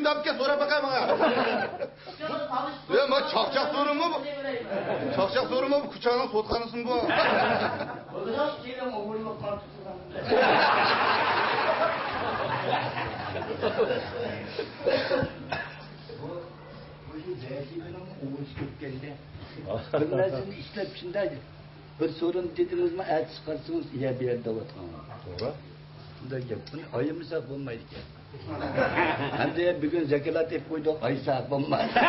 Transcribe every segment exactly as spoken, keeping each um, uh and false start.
دەپكە سوراپ باقاي ماڭا. يا، ما چاقچاق سورۇنمۇ بۇ؟ چاقچاق سورۇنمۇ بۇ؟ كۇچانىڭ سوتخانىسىمۇ بۇ؟ بۇ، بۇ يەتتە يىلنىڭ ئوغرىسى كۆپكەندە. بىر نەرسىنى ئىشلەپ شۇنداق بىر سورۇن دېدىڭىزمۇ، ئەتىسى قارىسىڭىز، يە بۇ يەردە دەۋاتقان. توغرا. شۇنداق گەپ. بۇنى ئايىمىساق بولمايدىكەن. ھەمدە بۈگۈن زاكالات ئېلىپ قويدۇق، ئايساق بولمايدۇ.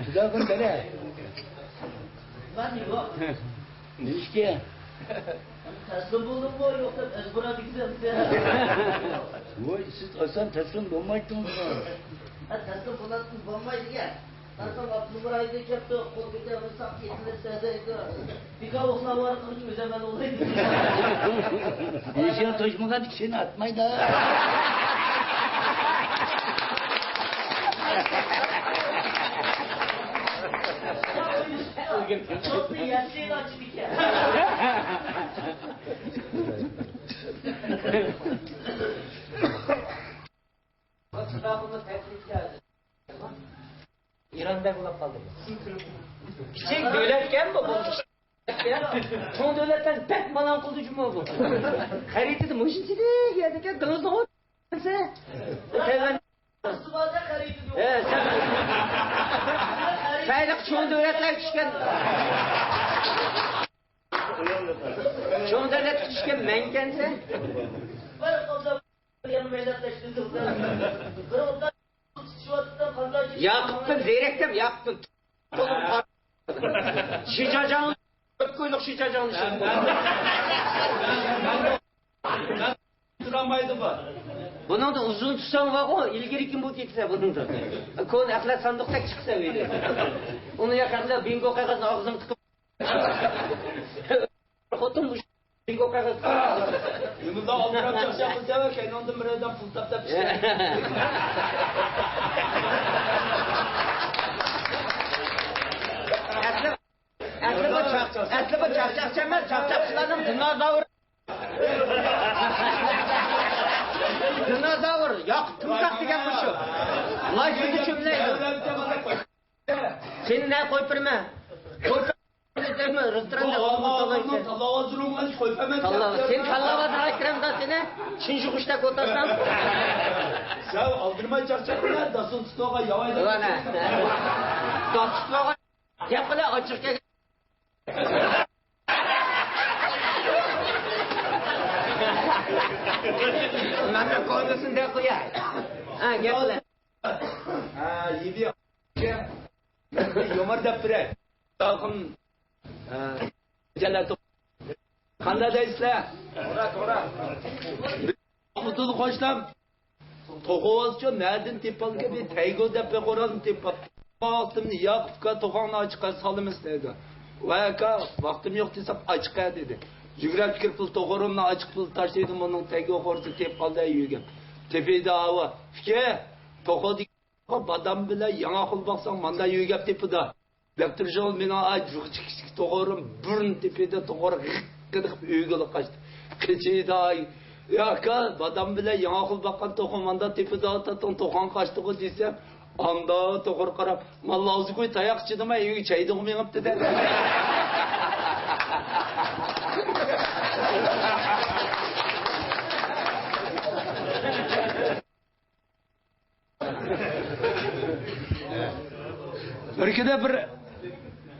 شۇنداق بىر قارا. نېمىشكە؟ تەسلىم بولدۇمغۇ يوق دەپ ئەزبۇرا دېگۈزەمسىز. ۋوي، سىز ئاسان تەسلىم بولمايتتىڭىزغۇ. ھە، تەسلىم بولاتتىم، بولمايدىكەن. قارىسام ئابدۇللا رايدا كەپتۇ، قول كۆتەرمىسەم ئېتىلىپ سەدەيدۇ. بىكار ئوخلاۋارقىمىز ئۆزەمەن ئوغلايدۇ. يېشىڭ توشمىغان كىشىنى ئاتمايدۇ. ئىران بەك ئۇلاپ قالدى. كىچىك دۆلەتكەن بۇ، بۇ. چوڭ دۆلەتلەر بەك مالان قىلدى جۇمۇ بۇ. خەرىتىدە مۇشۇنچىلىك يەردىكەن، دېڭىزنىڭ ئوتتۇرىسى. تەيۋەن. ھە، سەن. سەيلىق چوڭ دۆلەتلەرگە چۈشكەن. چوڭ دۆلەتكە چۈشكەن مەنكەنسەن. ياقۇپتىن زېرەكتىم، ياقۇپتىن. شىجاجاڭ، تۆت كويلۇق شىجاجاڭنى. تۇرالمايدۇ بۇ. بۇنىڭدا ئۇزۇن چۈشسەڭ بارغۇ، ئىلگىرى كىم بولۇپ كېتىسەن بۇنىڭدا. كونا ئەخلەت ساندۇقتەك چىقىسەن ئۆيدىن. ئۇنى ياقارلار بىنگو قەغەزنى ئاغزىڭغا تىقىپ. خوتۇن مۇشۇ بىنگو قەغەز. نېمىلا ئالدىراپ چاقچاق قىلسا، كەينىڭدىن بىر ئادەم پۇل تاپ دەپ ئىشلەيدۇ. ئەسلى، ئەسلى بۇ چاق-، ئەسلى بۇ چاقچاقچى ئەمەس، چاقچاقچىلارنىڭ دىنوزاۋر. دىنوزاۋر، ياق، تىمساھ دېگەن مۇشۇ. لاي سۈيىدە چۆملەيدۇ. سېنى نە قويۇپ بېرىمەن؟ قويۇپ بېرىمەن، رېستوراندا ئالما تاللاۋاتىدۇ. تاللاۋاتىدۇ، قويۇپ بېرىمەن. تاللاۋا-، سېنى تاللاۋاتىدۇ، ئايتىرەمدا سېنى. شىنجۇ قۇشتەك ئولتۇرساڭ. سەن ئالدىرىماي چاقچاق قىلە، داستىن تۇتۇۋالغان ياۋايدا. داستىن تۇتۇۋالغان. گەپ قىلە، ئاچچىق كەلگەن. مەن بىر كونىسىنى دەپ قوياي. ھە، گەپ قىلە. ھە، يېدى. يۇمۇر دەپ بېرەي. تاخۇم، ھە، جەللەت. قانداق دەيسىلەر؟ توغرا، توغرا. ئابدۇللا قوشنام. توخۇ بولسىچۇ، نەدىن تېپىپ ئالدىكەن؟ بىر تەيگو دەپ بىر قورالنى تېپىپ ئاپتۇ. ۋاقتىمنى ياق، ئۇكا، توخۇڭنى ئاچىققا سالىمىز دەيدۇ. ۋاي ئاكا، ۋاقتىم يوق دېسەم، ئاچىقە دېدى. يۈگۈرۈپ كىرىپ، توخۇرۇمنى ئاچىقىپ تاشلىدىم، ئۇنىڭ تەيگو قورىسى تېپىپ قالدى، يۈگۈپ. تېپىدۇ ئاۋۇ. ئۇكا، توخۇ دېگەن بادام بىلەن ياڭاق بولۇپ باقساڭ، ماندا يۈگۈپ تېپىدۇ. دەپ تۇرۇشۇڭىز مېنىڭ ئاي جۇغىچە كىچىك توخۇرۇم بۇرنى تېپىدۇ، توخۇرا غىققىدە قىلىپ ئۆيگىلا قاچتى. قېچىدا، يا ئاكا، بادام بىلەن ياڭاق باققان توخۇ ماندا تېپىدا تاتىڭ توخۇڭ قاچتىغۇ دېسەم، ئاندا توخۇر قاراپ، ماللا ئاغزى قوي تاياق چىدىماي ئۆيگە چەيدىغۇ مېڭىپتۇ دە. بىر كۈنى بىر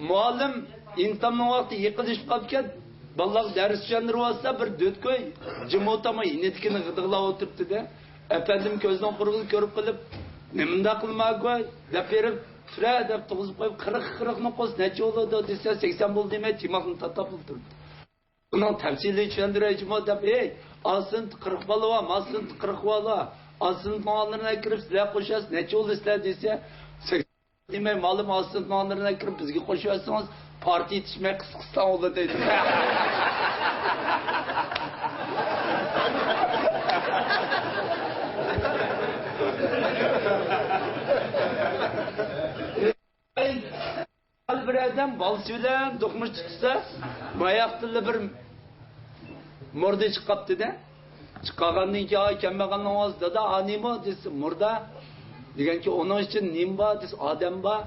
مۇئەللىم ئىمتىھاننىڭ ۋاقتى يېقىنلىشىپ قاپتىكەن، بالىلارغا دەرس چۈشەندۈرۈۋاتسا، بىر دۆت كوي جىمى ئولتۇرماي ئىنىدىكىنى غىدىقلاۋ ئولتۇرۇپتۇ-دە، ئەپەندىم كۆزىنىڭ قۇرىقىنى كۆرۈپ قېلىپ، نېمانداق قىلىمەن كوي دەپ بېرىپ، تۈرە دەپ تۇغۇزۇپ قويۇپ، قىرىق، قىرىقنىڭ قوزىسى نەچچە بولىدۇ دېسە، سەكسەن بولدى دېمەي، تىماقنى تاتاپ ئولتۇرۇپتۇ. ئۇنىڭ تەپسىلىي چۈشەندۈرەي جۇمۇ دەپ، ئەي، ئا سىنىپتا قىرىق بالا بار، ما سىنىپتا قىرىق بالا بار. ئا سىنىپنىڭ ئالدىغا كىرىپ، سىلەر قوشۇلسا نەچچە بولىسىلەر دېسە، سەكسەن دېمەي، مۇئەللىم، ئا سىنىپنىڭ ئالدىغا كىرىپ، بىزگە قوشۇۋەتسىڭىز، پارتا يېتىشمەي قىسقا قىسقا بولىدۇ دەيدۇ. بىر ئادەم بالىسى بىلەن دوقمۇش تۇتسا، باياقتىنلا بىر مۇردە چىقىپتۇ-دە. چىقارغاندىن كېيىن، «ئاي، كەمبەغەلنىڭ ئاۋازى دادا، ئا نېمە؟» دېسە، «مۇردە.» دېگەنكى، «ئۇنىڭ ئىچىدە نېمە بار؟» دېسە، «ئادەم بار.»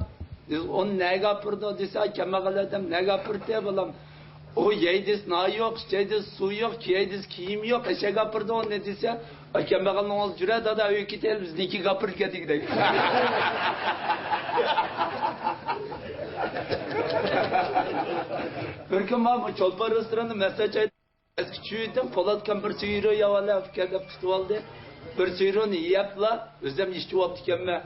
دېسە، «ئۇنى نەگە ئاپىرىدۇ؟» دېسە، «ئاي، كەمبەغەل ئادەم نەگە ئاپىرىدۇ، بالام؟ ئۇ يەي دېسە نان يوق، ئىچەي دېسە سۇ يوق، كىيەي دېسە كىيىم يوق، ئەشەگە ئاپىرىدۇ ئۇنى.» دېسە، «ئاي، كەمبەغەلنىڭ ئاۋازى، جۈرە دادا، ئۆيگە كېتەيلى، بىزنىڭكىگە ئاپىرىدىكەن» دېگۈدەك. بىر كۈن مانا بۇ چولپان رېستوراندا مەسلىھەت ئەسكى چۈشۈۋېتىڭ، پولات ئاكام بىر سۈيرۈ يەۋالە ئەپكەل دەپ تۇتۇۋالدى. بىر سۈيرۈنى يەپلا، ئۆزۈم ئىچىۋاپتىكەنمەن.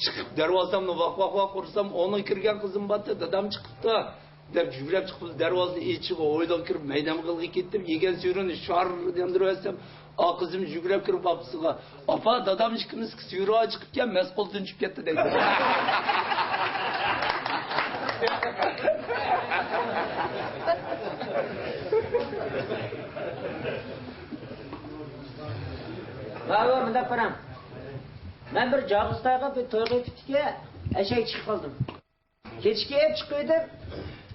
چىقىپ دەرۋازامنى ۋاق، ۋاق، ۋاق ئۇرسام، ئۇنىڭ كىرگەن قىزىم بارتتى، دادام چىقىپتۇ دەپ يۈگۈرۈپ چىقىپ، دەرۋازىنى ئېچىشىغا ھويلىغا كىرىپ، مەيدان غىلغا كېتىپ، يېگەن سۈيرۈنى شار ياندۇرۇۋەتسەم، ئا قىزىم يۈگۈرۈپ كىرىپ ئاپىسىغا، «ئاپا، دادام ئىككىمىز سۈيرۈ چىقىپكەن، مەس قولتىن چۈشۈپ كەتتى» دەيدۇ. بابا، مۇنداق قاراڭ. مەن بىر جاغۇزتايغا بىر تويغا ئۆتۈپتىكەن، ئەشەگە چىقىپ قالدىم. كېچىكىپ چىقىۋىدىم،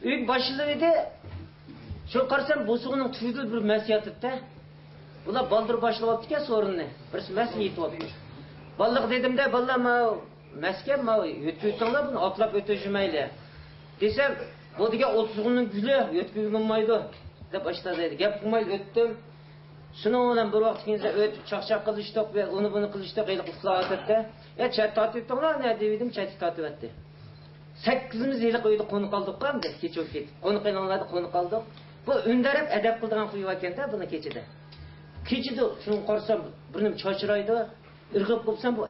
ئۆيگە باشلىۋىدى. شۇ قارىسام، بوسۇغىنىڭ تۈۋىدە بىر مەس ياتىدىتە. بۇلار بالدۇر باشلىۋاپتىكەن سورۇننى. بىرسى مەسنى يېتىۋاپتۇ. بالىلارغا دېدىم-دە، «بالىلار، ماۋۇ مەسكەن، ماۋۇ يۆتكىۋېتىڭلار، بۇنى ئاتلاپ ئۆتۈۋېرىشمەيلى» دېسەم، «بۇ دېگەن ئوتتۇزغۇننىڭ گۈلى، يۆتكىۋېلىنمايدۇ» دەپ ئاشتا دەيدۇ. گەپ قىلمايلا ئۆتتۈم. شۇنىڭ بىلەن بىر ۋاقىت كېيىن ئۆتۈپ، چاقچاق قىلىشتۇق، ئۇنى بۇنى قىلىشتۇق، ھېلىقى ئۇخلاۋاتاتتى. «يا، چەت تارتىۋېتىڭلار، نە» دېۋىدىم، چەتكە تارتىۋەتتى. سەككىزىمىز ھېلىقى ئۆيدە قونۇپ قالدۇق ئەمدى، كېچە بولۇپ كېتىپ. قونۇق ئېلىڭلاردا قونۇپ قالدۇق. بۇ ئۈندەرەپ ئەدەپ قىلىدىغان خۇيى باركەن-دە بۇنىڭ كېچىدە. كېچىدە شۇنى قارىسام، بىر نېمە چاچرايدۇ، ئىرغىپ قوپسام، بۇ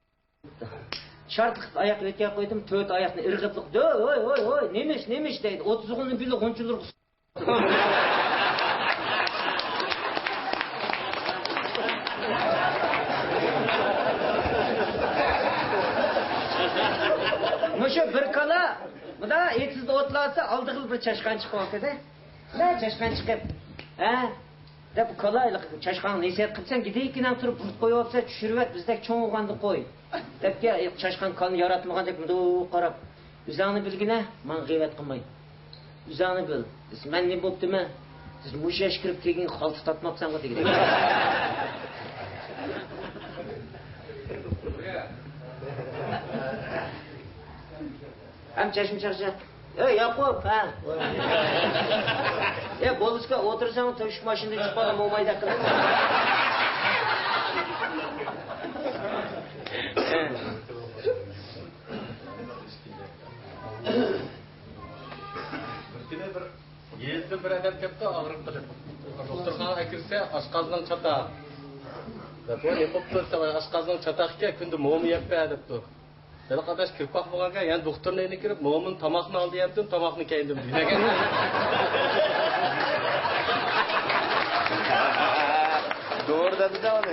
شارتلىق ئاياققا ئۆتكەن قويدۇم، تۆت ئاياقنى ئىرغىپلىق، «ھوي، ھوي، ھوي، ھوي، نېمىش، نېمىش؟» دەيدۇ. «ئوتتۇزغۇننىڭ گۈلى غۇنچىلىرىغا» مۇشۇ بىر كالا، مۇنداق ئېتىزدا ئوتلاتسا، ئالدىغىلا بىر چاشقان چىقىۋالدى-دە. ھە، چاشقان چىقىپ، ھە، دەپ، «كالا، چاشقانغا نەسىھەت قىلسەن، گىدىكىنەڭ تۇرۇپ بۇرۇت قويۇۋاتسا، چۈشۈرۈۋەت، بىزدەك چوڭ بولغاندا قوي» دەپكە، چاشقان كالىنى ياراتمىغاندەك مۇنداق قاراپ، «ئۆزۈڭنى بىلگىنە، ماڭا غەيۋەت قىلماي. ئۆزۈڭنى بىل.» دېسە، «مەن نېمە بوپتىمەن؟» دېسە، «مۇشۇ ياشقا كىرىپ كەلگەن خالتا تارتماپسەنغۇ» دېگەن. ھەم چەشمە چاقچاق. «ئەي، ياقۇپ، ھە؟» «ئەي، بولۇسكا ئولتۇرساڭ، تۆشۈك ماشىنىدىن چىقىپ قالغان مومايدەك قىلىپ.» بىر كۈنى بىر يېزىدىن بىر ئادەم كەپتۇ، ئاغرىق قىلىپ. دوختۇرخانىغا كىرسە، «ئاشقازىنىڭ چاتاق» دەپ، «ۋاي، نېمە بوپتۇ؟» دېسە، «ئاشقازىنىڭ چاتاق ئىكەن، كۈندە موما يەپ بەر» دەپتۇ. ھېلىقى ئاداش كىرپاق بولغانكەن، يەنە دوختۇرنىڭ ئۆيىگە كىرىپ، «مومىنى تاماقنىڭ ئالدىدا يەمدىم، تاماقنىڭ كەينىدىن» دېگەن. توغرا دېدى-دە ئۇنى.